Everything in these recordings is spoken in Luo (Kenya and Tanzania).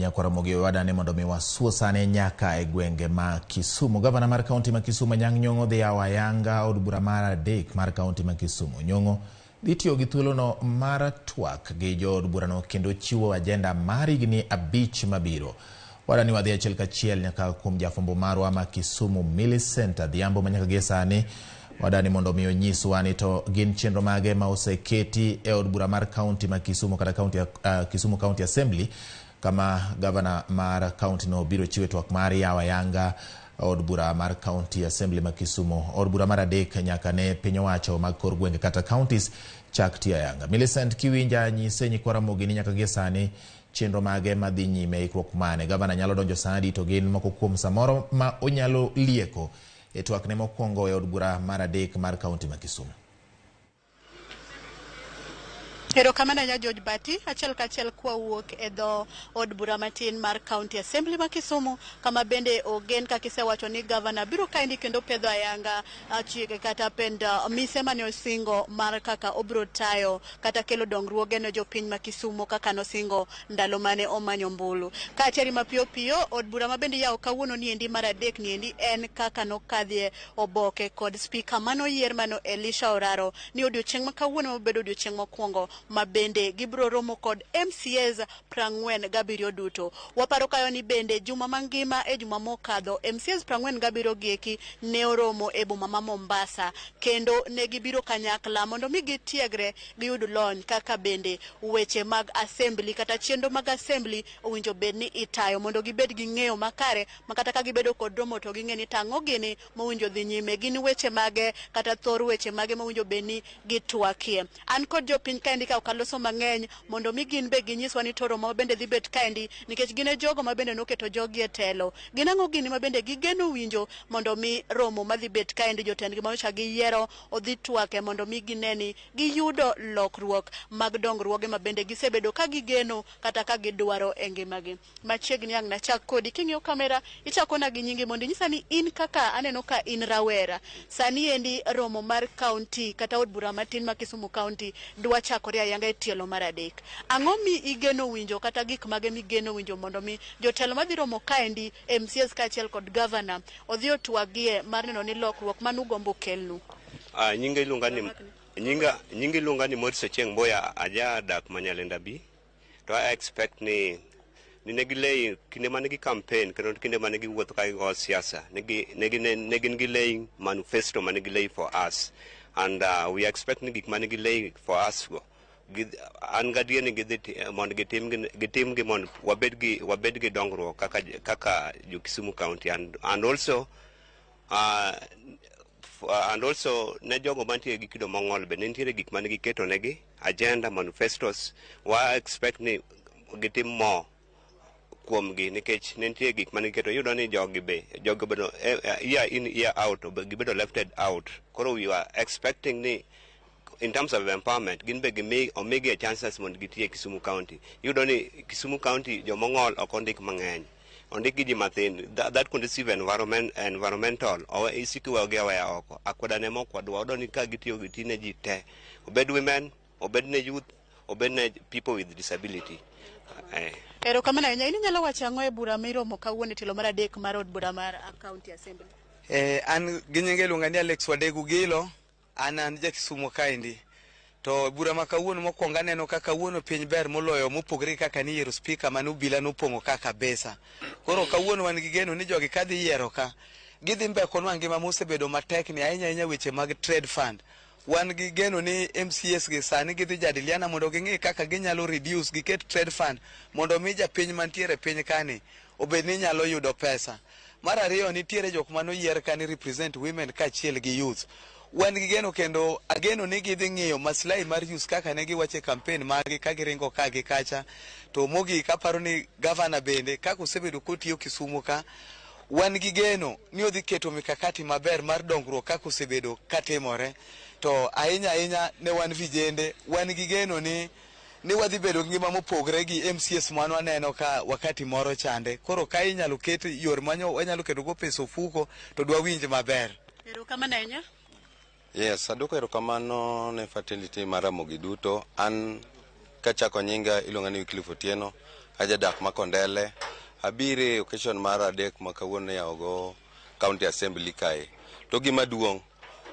Nyakwar Ramogi wadane mondo mi wasuo sani nyaka e gwenge ma Kisumu. Gavana mar kaunti ma Kisumu Anyang' Nyong'o dhi yawo ayanga od bura mar adek mar kaunti ma Kisumu. Nyong'o dhi tiyo gi thuolono mar twak gi jood burano kendo chiwo ajenda mar higni 5 mabiro. Wadani wadhi achiel kachiel nyaka kuom jafwambo marwa ma Kisumu Millicent Adhiambo ma nyaka gie sani wadani mondo mi onyiswa ni to gin chenro mage ma oseketi e od bura mar kaunti ma Kisumu kata kaunti, Kisumu County Assembly kama gavana mar kaunti no biro chiwe twak mar yawo ayanga od bura mar County Assembly ma Kisumu, od bura mar adek nyaka ne piny owacho mag kor gwenge kata counties chak tiyo ayanga. Millicent, kiwinja nyise nyikwa Ramogi ni nyaka gie sani chenro mage madhi nyime, ikruok mane gavana nyalo donjo sani to gin moko kuom samoro ma onyalo lieko e twakne mokwongo e od bura mar adek mar kaunti ma Kisumu. Erokamano ahinya George Bati, achiel kachiel kwawuok e dho od bura matin mar County Assembly ma Kisumu, kama bende ogen kaka isewacho ni gavana biro kaendi kendo pedho ayanga chike kata pend mise mane osingo mar kaka obiro tayo kata kelo dongruoge ne jopiny ma Kisumu kaka nosingo ndalo mane omanyo ombulu. Ka ateri mapiyo piyo, od bura ma bende iyawo kawuono niendi mar adek niendi en kaka nokadhie oboke kod spika manoyier mano Elisha Oraro ni odiochieng' ma kawuono mabedo odiochieng' mokwongo ma bende gibiro romo kod MCAs 47 duto. Waparo kayo ni bende juma mangima e juma mokadho MCAs 47 gieki ne oromo e boma ma Mombasa kendo ne gibiro kanyakla mondo mi gitiegre giyud lony kaka bende weche mag assembly kata chenro mag assembly owinjo bed ni itayo mondo gibed gi ng'eyo makare ma kata ka gibedo kod romo to ging'e ni tang'o gini mowinjo dhi nyime, gin weche mage kata thor weche mage mowinjo bed ni gitwakie. An kod jopiny kaendi ka ok aloso mang'eny mondo mi gin be ginyiswa ni to romo ma bende dhi bet kaendi nikech gin e jogo ma bende noketo jogi e telo. Gin ang'o gini ma bende gigeno winjo mondo mi romo madhi bet kaendi jotendgi manyocha giyiero odhi twake mondo mi gine ni giyudo lokruok mag dongruoge ma bende gisebedo ka gigeno kata ka gidwaro e ngimagi. Machiegni ang' nachak kodi king'iyo kamera ichakona gi nyingi mondo inyisa ni in kaka aneno ka in rawera sani endi romo mar county kata od bura matin ma Kisumu County dwa chakore ayanga e tielo mar adek. Ang'o mi igeno winjo kata gik mage migeno winjo mondo mi jotelo madhi romo kaendi MCAs kaachiel kod governor odhi otwagie mar neno ni lokruok manugombo kelnu? Nyinga iluonga ni nyinga iluonga ni Morris Ochieng' Mboya, aja dak Manyalenda B. To I expect ni ne gilay kinde mane gi campaign kendo kinde mane giwuotho ka gigo siasa ne gin gi laying manifesto mane gilay for us and we expect ni gik mane gilay for us go an gadier ni gidhi mondo gitim gi mondo wabed gi dongruok kaka jo Kisumu County and also ne jogo mantie gi kido mong'ol be ne nitiere gik mane giketo negi agenda manifestos. Wa expect ni gitim more kuomgi nikech ne nitie gik mane giketo. Iyudo ni jogi be jogi obedo year in year out gibedo lefted out. Koro we are expecting ni in terms of empowerment gin be gimi omigi a chances mondo giti e Kisumu County. Iyudo ni Kisumu County jomong'ol ok ondik mang'eny, ondik gi ji mathin. That conducive environment environmental owe isiko iweyogi aweya oko. Akweda ne mok wadwa wadwa ni ka gitiyo giti ne ji te, obed women, obed ne youth, obed ne people with disability. Erokamano ahinya. In inyalo wacho ang'o e bura miromo kawuono e tielo mar adek mar od bura mar County Assembly? An gi nyinge iluonga ni Alex Wadegu Gilo, an ja Kisumu kaendi. To bura ma kawuono mokwongo aneno ka kawuono piny ber moloyo mopogore gi kaka niyiero spika mane obila nopong'o ka kabisa. Koro kawuono wan gi geno ni jogi kadhi yiero ka, gidhi mbekonwa ngima mosebedo matek ni ahinya ahinya weche mag trade fund. Wan gi geno ni MCAs gi sani gidhi jadiliana mondo ging'i kaka ginyalo reduce giket trade fund mondo mi japiny mantiere e piny kani obed ni nyalo yudo pesa. Mar ariyo, nitiere jok manoyier ka ni represent women kaachiel gi youth. Wan gi geno kendo ageno ni gidhi ng'iyo maslahi mar youth kaka ne giwacho e campaign margi ka giringo ka gi kacha. To mogik aparo ni gavana bende kaka osebedo kotiyo Kisumu ka, wan gi geno ni odhi keto mikakati maber mar dongruok kaka osebedo katimore. To ahinya ahinya ne wan vijende, wan gi geno ni wadhi bedo gi ngima mopogre gi MCAs mane waneno ka wakati moro chande. Koro ka inyalo ket yor manyo wanyalo keto go pesa ofuko to dwa winj maber. Erokamano ahinya. Yes, aduoko erokamano ne fraternity mar Ramogi duto. An kachako nyinga iluonga ni Wycliffe Otieno. Ajadak ma Kondele. Abiro e occasion mar adek ma kawuono iyawogo County Assembly kae. To gima duong',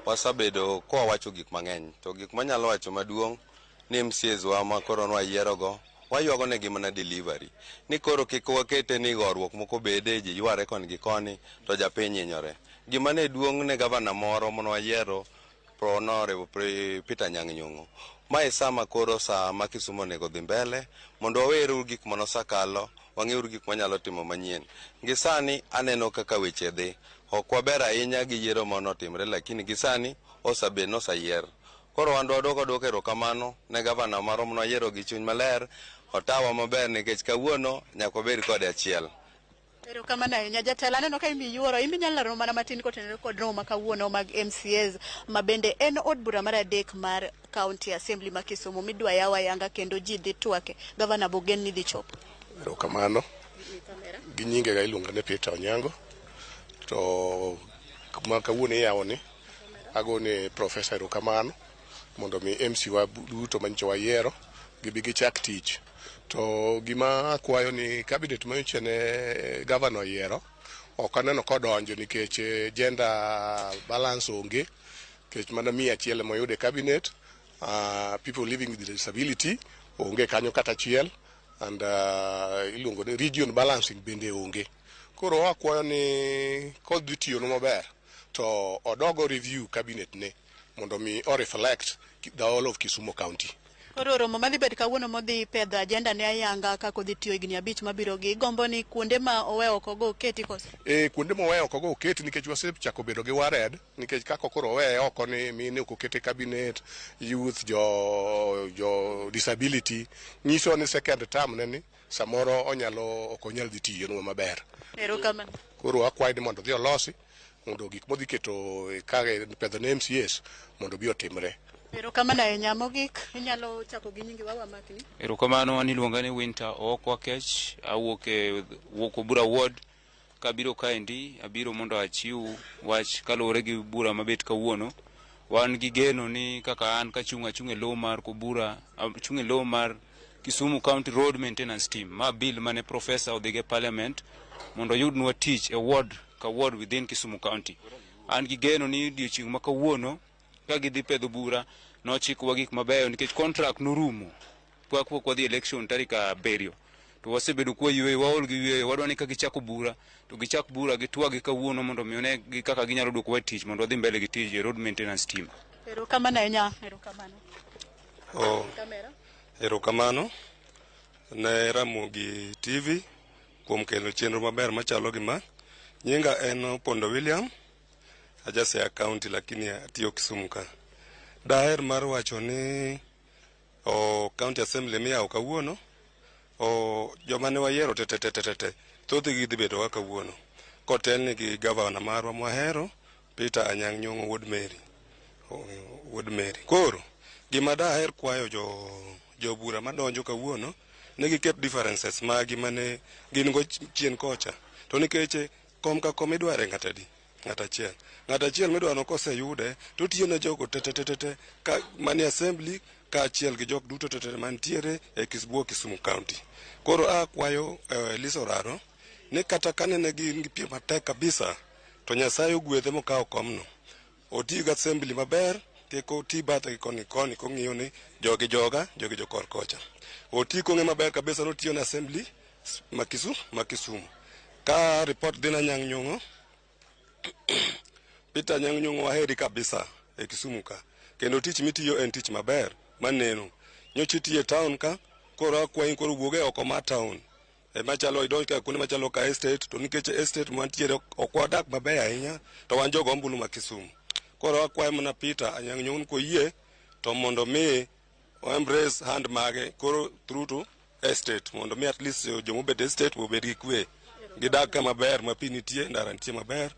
wasebedo kwa wacho gik mang'eny. To gik manyalo wacho maduong' ni MCAs wa ma koro nwayierogo, waywago negi mana delivery. Ni koro kik wakete ni goruok moko bede, ji yware koni gi koni, to japiny hinyore. Gima ne duong' ne gavana moro mane wayiero, Honorable Peter Anyang' Nyong'o. Mae sama koro sa ma Kisumu onego dhi mbele mondo waweru gik manosekalo, wang'euru gik manyalo timo manyien. Gi sani aneno kaka weche dhi. Ok waber ahinya gi yiero manotimre, lakini gi sani osebed noseyier. Koro wan dwadwoko duoko erokamano ne gavana marwa mane wayiero gi chuny maler, otawa maber nikech kawuono nyaka wabed kode achiel. Erokamano ahinya, jatelo. Aneno ka imbi yuoro imbi nyalo lero mana matin kotenore kod romo ma kawuono mag MCAs, ma bende en od bura mar adek mar County Assembly ma Kisumu midwa yaw ayanga kendo ji dhi twake. Gavana bogen ni dhi chopo. Erokamano. Gi nyingega iluonga ni Peter Onyango. To ma kawuono iyawo ni, agone profesa erokamano mondo mi MC wa duto manyicho wayiero gibi gichak tich. To gima akwayo ni cabinet manyocha ne gavana oyiero ok aneno kodonjo nikech gender balance onge, nikech mana 100 ema oyudo e cabinet, people living with disability onge kanyo kata achiel, and iluongo ni region balancing bende onge. Koro akwayo ni kodhi tiyonwa maber to odogo review cabinet ne mondo mi o reflect the whole of Kisumu County. Koro romo madhi bet kawuono modhi pedho agenda ne ayanga kaka odhi tiyo higni 5 mabiro gi gombo ni kuonde ma owe oko go oketi koso? E kuonde mowe oko go oketi, nikech wasechako bedo gi wared nikech kaka koro oweye oko ni mine ok okete cabinet, youth, jo disability, nyiso ni second term ne ni samoro onyalo ok onyal dhi tiyonwa maber. Erokamano. Koro akwayo ni mondo odhi olosi mondo gik modhi keto ka pedho ne MCAs mondo obi otimre. Erokamano ahinya. Mogik, inyalo chako gi nyingi wawa makni. Erokamano, an iluonga ni Winter Ooko Akech, awuok e Wuok Obura Ward. Kabiro kaendi, abiro mondo achiw wach kaluwore gi bura mabet kawuono. Wan gi geno ni kaka an kachung' achung' e lo mar Kobura, achung' e lo mar Kisumu County Road Maintenance Team, ma bill mane professor odhigo e parliament mondo oyudnwa tich e ward ka ward within Kisumu County. An gi geno ni odiochieng' ma kawuono ka gidhi pedho bura nochikowa gik mabeyo nikech contract norumo kapok wadhi election tarik 7, to wasebedo kwa yweyo, waol gi yweyo. Wadwa ni ka gichako bura to gichak bura gitwagi kawuono mondo mi one gi kaka ginyalo duokowa e tich mondo wadhi mbele gi tij e road maintenance team. Erokamano ahinya, erokamano. Oh, Kamera. Erokamano ne Ramogi TV kuom kelo chenro maber machalo gi ma. Nyinga en Opondo William, aja Siaya County lakini atiyo Kisumu ka. Daher mar wacho ni o County Assembly miyawo kawuono, o joma ne wayiero te te te te te thothgi dhi bedo ka kawuono kotelni gi gavana marwa mwahero, Peter Anyang' Nyong'o wuod Mary. Wuod Mary. Koro gima daher kwayo jo jobura madonjo kawuono ne giket differences magi mane gin go chien kocha, to nikech kom ka kom idware ng'at adi? Ng'at achiel. Ng'at achiel midwaro koseyude to tiyo ne jogo te te te te te ka manie assembly kaachiel gi jok duto te te mantiere e Kisbuo Kisumu County. Koro akwayo Elisa Oraro ni kata kanene gin gi piem matek kabisa to Nyasaye ogwedhe mokawo komno, oti gi assembly maber, kik oti bathe gi koni koni kong'iyo ni jogi joga jogi jokor kocha. Oti kong'e maber kabisa notiyo ne assembly ma Kisumu. Ka report dhi na Anyang' Nyong'o, Peter Anyang' Nyong'o, waheri kabisa e Kisumu ka kendo tich mitiyo en tich maber maneno. Nyocha itiyo e town ka, koro akwayi koro wuog e oko mar town e machalo idonj ka kuonde machalo ka estate, to nikech estate mantiere ok wadak maber ahinya to wan jogo ombulu ma Kisumu. Koro akwayo mana Peter Anyang' Nyong'o koyie to mondo mi o embrace hand mage koro through to estate mondo mi at least jomobet estate obed gi kwe. Gidak kama ber ma pi nitie, ndara nitie maber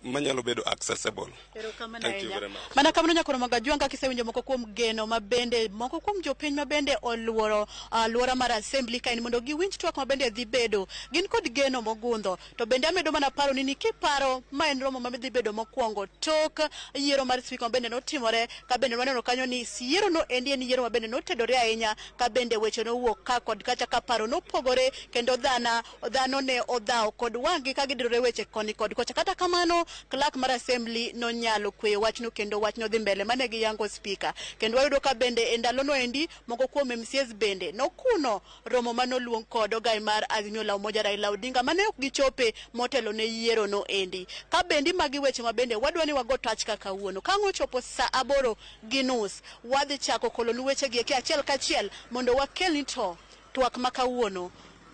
manyalo bedo accessible. Erokamano Thank you ahinya. very much. Mana kamano nyakoro Magajwang' kaka isewinjo moko kuom geno mabende moko kuom jopiny mabende oluoro aluora mar assembly kaen mondo giwinj twak mabende dhi bedo gin kod geno mogundho. To bende amedo mana paro ni kiparo ma en romo ma dhi bedo mokwongo tok yiero mar speaker mabende notimore, ka bende waneno kanyo ni yiero no endi en yiero mabende notedore ahinya, ka bende weche nowuok ka kod kacha, ka paro nopogore kendo dhano ne odhawo kod wang'gi ka gidirore weche koni kod kocha. Kata kamano, clerk mar assembly nonyalo kweyo wachno kendo wachno dhi mbele mane giyango speaker. Kendo wayudo ka bende e ndalono endi moko kuom MCAs bende nokuno romo manoluong kod ogai mar Azimio la Umoja Raila Odinga mane ok gichope motelo ne yiero no endi. Ka bendi magi weche ma bende wadwa ni wago tach ka kawuono. Ka ang' ochopo sa 8:30, wadhi chako kolonu weche gi eki achiel kachiel mondo wakelni to twak ma kawuono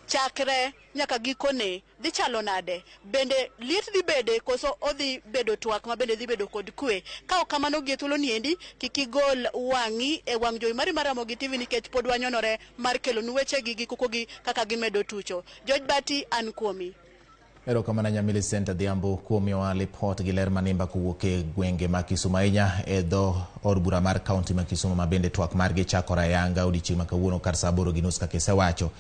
chakre nyaka gikone dhi chalo nade, bende liet dhi bede koso odhi bedo twak ma bende dhi bedo kod kwe. Ka ok kamano, gi thuolo ni endi kik igol wang'i e wang' jowi mari mar Ramogi TV, nikech pod wanyonore mar kelonu wechegi gi kukogi kaka gimedo tucho. George Bati, an kuomi. Erokamano ahinya Millicent Adhiambo kuom miyowa lipot gi ler manimba kowuok e gwenge ma Kisumu, ahinya e dho od bura mar kaunti ma Kisumu, ma bende twak margi chakore ayanga odiochieng' ma kawuono kar sa 8:30 kaka isewacho.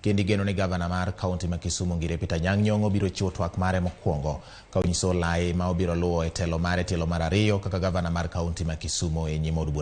Kendo igeno ni gavana mar kaunti ma Kisumu Ngire Peter Anyang' Nyong'o biro chiwo twak mare mokwongo ka onyiso lai ma obiro luwo e telo mare tielo mar ariyo kaka gavana mar kaunti ma Kisumu e nyim od bura.